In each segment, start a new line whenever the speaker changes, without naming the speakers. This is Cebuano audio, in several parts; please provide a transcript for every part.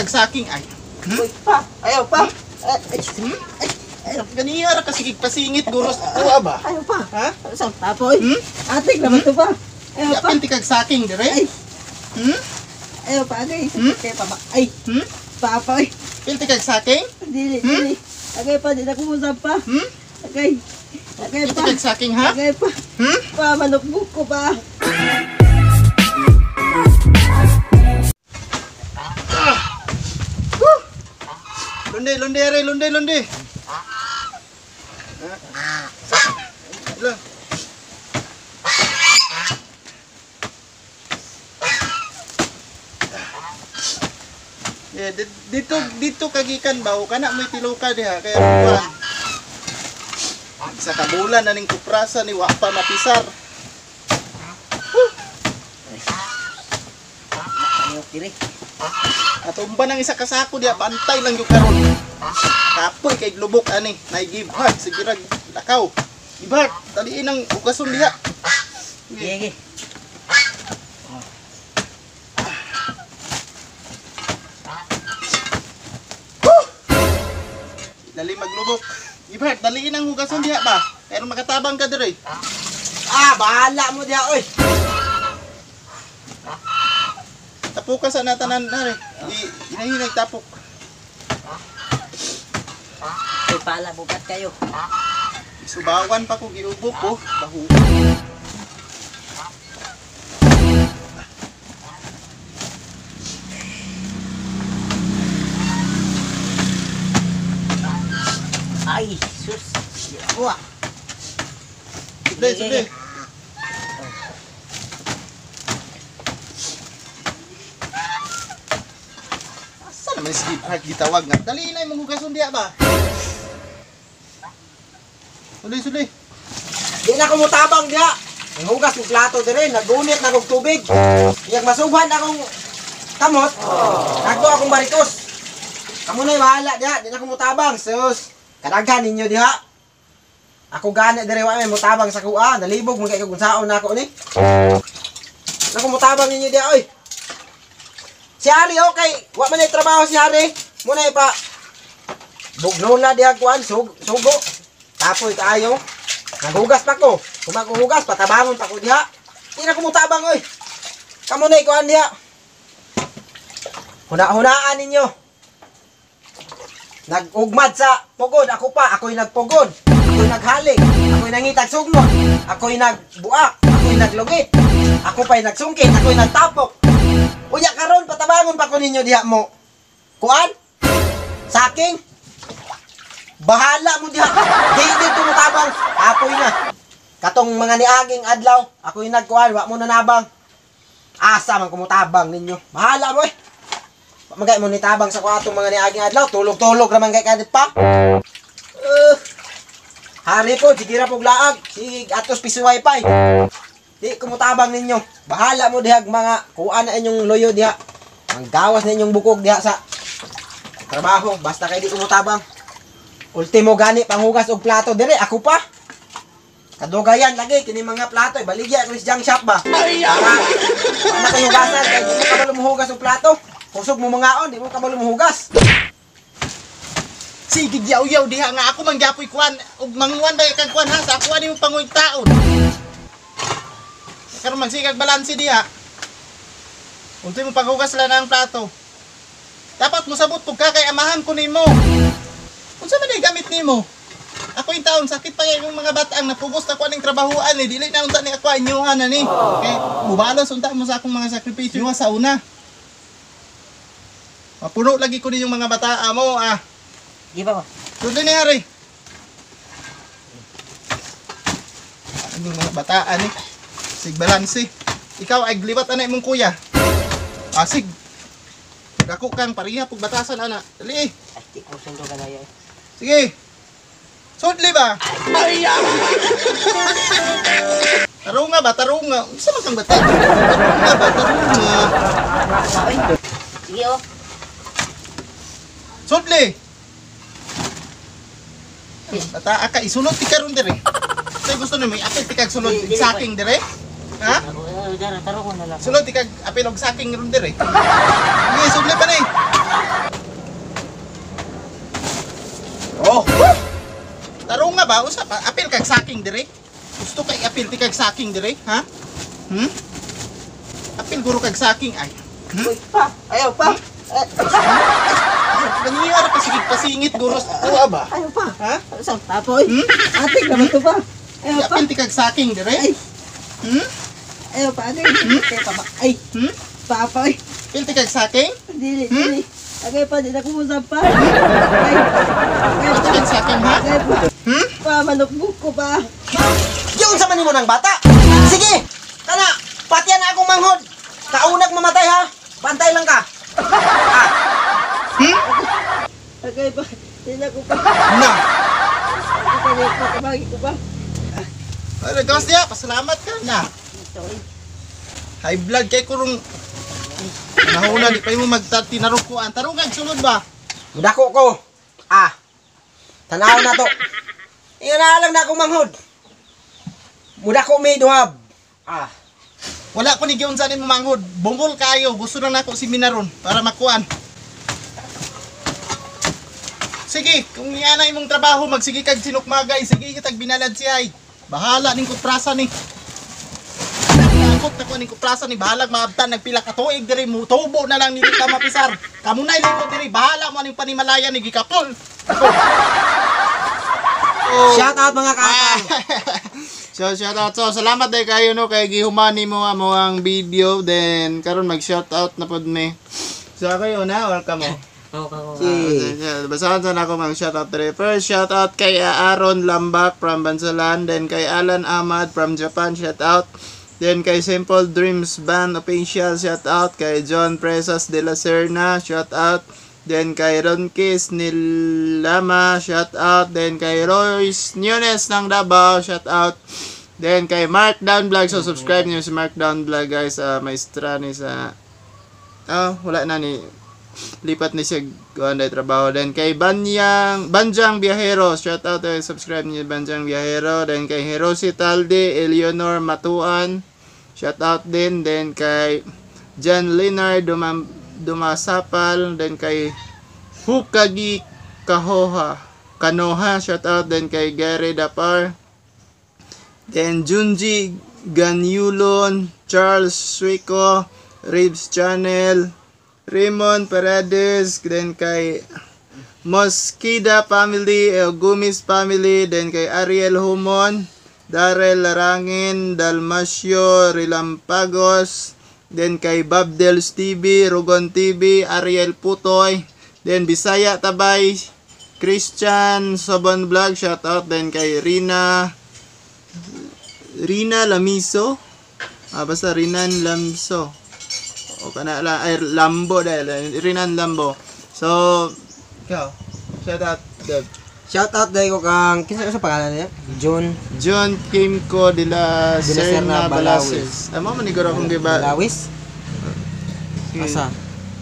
kag saking ay.
Uy, pa. Ayaw pa. Ay,
Ayaw ganiya ra kasi pasingit guros kuha ba?
Ayaw pa.
Ha?
Sa tapoy. Atik naman to pa. Ayaw pa.
Yapin ti kag saking dire.
Ay.
Hmm?
Ayaw pa agay.
Hmm?
Kay pa ba? Ay.
Hmm?
Papa oy.
Pilti kag saking?
Dili, dili. Agay pa, di na kumusap pa.
Hmm?
Agay. Agay
Pilti
pa.
kag saking ha?
Agay pa.
Hmm?
Pa, manukbuk ko pa.
Lundi, lundi, are, lundi, lundi. Lang. Yeah, dito kagikan ba kana mo'y tiluka diha kaya kuan. Sa kabulan na ning kuprasa ni wa pa mapisar.
Ayok diri.
Atumba nang isa ka sako diha pantay lang gyud karon. Kapoy kay glubok ani, nay give heart sige rag lakaw. Give heart, daliin ang ugason diha.
Sige.
Dali maglubok. Give heart, daliin ang hugason diha ba? Pero makatabang ka dire.
Ah, bahala mo diha oy.
Tapuka sa natanan nare. Inahinay tapok.
Ay, pala bukat kayo.
Subawan pa ko giubok ko. Bahu.
Ay, sus. Di ako ah.
Sudli, sudli. Asa naman si Give Heart gitawag nga? Dali na imong hugason diha ba? Sudli, sudli.
Di na ko mutabang diha. Ang hugas ng plato dire, nagunit na kog tubig. Iyang masughan akong kamot. Nagko akong barikos. Kamo na'y bahala diha, di na ko mutabang. Sus, kadaghan ninyo diha. Ako gani dire wa may mutabang sa kuha, nalibog man kay kung unsaon nako ni. Nako mutabang ninyo diha oy. Si Hari okay, wa man ay trabaho si Hari. Muna pa bugnola diha kuan sugo. Tapoy kaayo. Naghugas pa ko. Kung maghugas, patabangon pa ko diha. Di na ko mutabang oy. Kamo na kuan diha. Huna-hunaan ninyo. Nag-ugmad sa pugod, ako pa, ako'y nagpugod. Ako'y naghalik, ako'y nangitag sugmon, ako'y nagbuak, ako'y naglugit, ako pa'y nagsungkit, ako'y nagtapok. Unya karon patabangon pa ko ninyo diha mo. Kuan? Saking? Bahala mo diha. Di dito mutabang. Apoy na. Katong mga niaging adlaw, ako'y nagkuan, wa mo nanabang. Asa man kumutabang ninyo. Bahala mo eh. Magay mo nitabang sa kuatong mga niaging adlaw, tulog-tulog raman kay kadit pa. Hari po, sige ra pog laag, sige atos piso wifi. Di kumutabang ninyo. Bahala mo dihag mga kuan na inyong loyo diha. Manggawas na inyong bukog diha sa trabaho, basta kay di kumutabang. Ultimo gani panghugas og plato dire, ako pa. Kadugayan lagi kini mga plato, baligya ko sa junk shop ba. Para na kayo hugasan kay di mo kabalo mohugas og plato. Kusog mo mangaon, di mo kabalo mohugas.
Sige yaw-yaw diha nga ako manggapoy kuan ug manguan ba kag kuan ha sa akuan nimo panguig taon. Karon magsigag balanse diha. Untoy mo paghugas lang ang plato. Dapat mosabot pug ka kay amahan ko nimo. Unsa man ay gamit nimo? Ako yung taon sakit pa kay mga bata ang napugos na ko aning trabahuan ni dili na unta ni ako inyuhan na ni. Kay mubalos unta mo sa akong mga sakripisyo sa una. Mapuno lagi ko ninyong mga bata mo ah.
Di ba ko?
Tuloy ni Hari. Anong mga bataan eh? Sig balanse. Ikaw ay gliwat ana imong kuya. Asig. Dako kang pariha pug batasan ana. Dali eh.
Ay, di ko sundo ka na yun.
Sige. Sudli ba? Ay! Tarunga ba? Tarunga. Unsa man kang bata? Tarunga ba? Tarunga.
Ay. Sige oh.
Sudli. Bata ka isulod ti karon dire. Say gusto nimo apil ti kag sulod saking dire? Ha?
Tarong ko na lang.
Sulod ti kag apil og saking ron dire. Sige, sudli pa ni. ba usa pa apil kag saking dire? Gusto kay apil ti kag saking dire, ha? Hmm? Apil guro kag saking ay. Hmm?
Uy, pa. Ayaw pa.
Nangyayari pa sige pasingit guro sa tuwa ba?
Ayaw pa.
Ha?
Sa tapoy.
Hmm?
Atik naman to pa. Ayaw pa.
Apil ti kag saking dire?
Ay.
Hmm?
Ayaw pa. Atik. Ayaw pa ba? Ay.
Hmm?
Papa, ay.
Apil ti kag saking?
Dili,
Hmm?
dili. Agay pa, di na kumusap pa. Ay. Agay
Apil ti
pa.
kag saking ha?
Agay pa.
Hmm?
Pa, manukbuk ko pa.
Giunsa man nimo ng bata? Sige. Kana, patian na akong manghod. Kaunag mamatay ha. Bantay lang ka. Ah,
Hmm?
Agay pa. Di na ko pa.
Na.
Agay pa, kabagi ko pa.
Ay, gawas niya, pasalamat ka na.
Sorry.
High blood kay kurong nahuna di pa mo magtinarukuan. Tarungag sulod ba?
mudako ko. Ah. Tanaw na to. Inga na lang na akong manghod. Mudako may duhab. Ah.
Wala ko ni giunsa ni manghod. Bungol kayo. Gusto lang nako si Minaron para makuan. Sige, kung niana imong trabaho, magsige kag sinukmagay, sige kitag binalad siya ay. Bahala ning kuprasa ni. Takot na ko ning kuprasa ni bahalag maabtan nagpila ka tuig diri mo tubo na lang nili ka mapisar. Kamo na iliko diri bahala mo aning panimalaya ni gikapol. Oh.
Shout out mga kaatang.
So shout out. So salamat day kayo no kay gihumani mo amo ang video, then karon mag shout out na pod mi. So ako yun na or kamo.
Si
Basahan sana ako mang shout out dere. First shout out kay Aaron Lambak from Bansalan, then kay Alan Ahmad from Japan, shout out. Then kay Simple Dreams Band Official, shout out. Kay John Presas de la Serna, shout out. Then kay Ron Kiss Nilama, shout out. Then kay Royce Nunes ng Davao, shout out. Then kay Mark Down Vlog, so subscribe niyo si Mark Down Vlog guys, maestra ni sa ah, wala na ni lipat ni siya kuan dahil trabaho. Then kay Banyang Banjang Biyahero, shout out eh, subscribe niyo Banjang Biyahero. Then kay Hiroshi Talde, Eleanor Matuan, shout out din. Then kay John Leonard Dumasapal, then kay Hukagi Kahoha Kanoha, shout out. Then kay Gary Dapar, then Junji Ganyulon, Charles Suico, Ribs Channel, Raymond Paredes, then kay Mosqueda Family, El Gumis Family, then kay Ariel Humon, Darrell Larangin, Dalmasio Rilampagos, then kay Bob Dels TV, Rugon TV, Ariel Putoy, then Bisaya Tabay, Christian Sabon Vlog, shout out, then kay Rina Lamiso, basta Rinan Lamso. O kana la ay Lambo dahil Rinan Lambo. So, ikaw, shout out Deb.
Shout out dahil ko kang kinsa sa pangalan niya? John
John Kimco de la
De la
Serna
Serna
Balasis. Amo man siguro akong giba.
Balawis.
Sige.
Asa?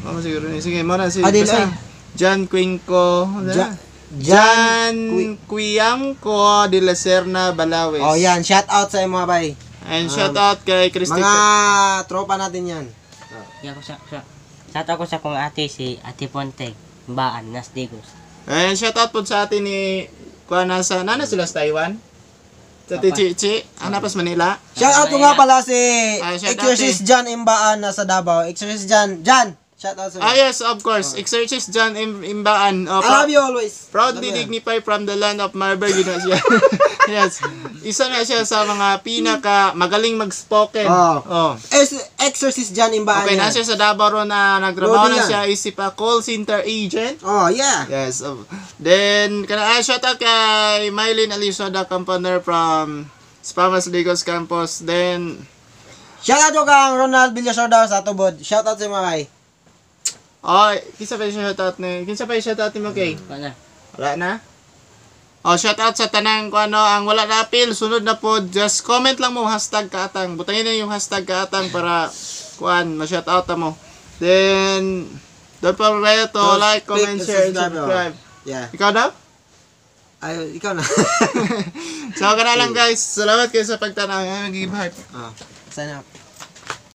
Amo siguro ni. Sige, mo na si
Ah, dili,
basta.
ay.
John Quinco. Ano na?
Jan
John Quiangco de la Serna Balawis.
Oh, yan. Shout out sa imo mga bay.
And shout out kay Christy.
Mga tropa natin yan.
Di ako sa Shout out ko sa kong ate si Ate Ponte, Baan, Nas Digos.
And shout out po sa atin ni kuha nasa nana sila sa Taiwan. Sa Tichichi, ana pas Manila.
Shout out ko nga pala si
Ah, shout out
Exorcist John Imbaan nasa Davao. Exorcist John, John. Shout out sa
Ah yes, of course. Exorcist John Imbaan. Oh,
I love you always.
Proudly
Love you.
dignified from the land of Marburg, yun na siya. Yes. Isa na siya sa mga pinaka magaling mag-spoken.
Oh.
Oh.
Exorcist John Imbaan.
Okay,
yan.
na siya sa Davao ron na nagtrabaho
Lodi
na
yan.
siya isip a call center agent.
Oh, yeah.
Yes. Oh. Then, kana shout out kay Mylene Alisoda Campaner from Spamas Lagos Campus. Then,
Shout out ko kang Ronald Villasor daw sa Tubod. Shout out sa mga bay.
oh, kinsa pa yung shout out ni? Kinsa pa yung shout out ni mo kay?
Wala.
Wala na? Oh, shout out sa tanang kung ano ang wala na appeal, sunod na po, just comment lang mo #kaatang. Butangin na yung #kaatang para kuan, ma-shout out mo. Then don't forget to
Don't
like,
click
comment,
and
share, and
subscribe, oh.
subscribe.
Yeah.
Ikaw daw?
Ay, ikaw na.
So, kana lang guys. Salamat kayo sa pagtanaw. Ay, mag-give heart.
Ah, sign up.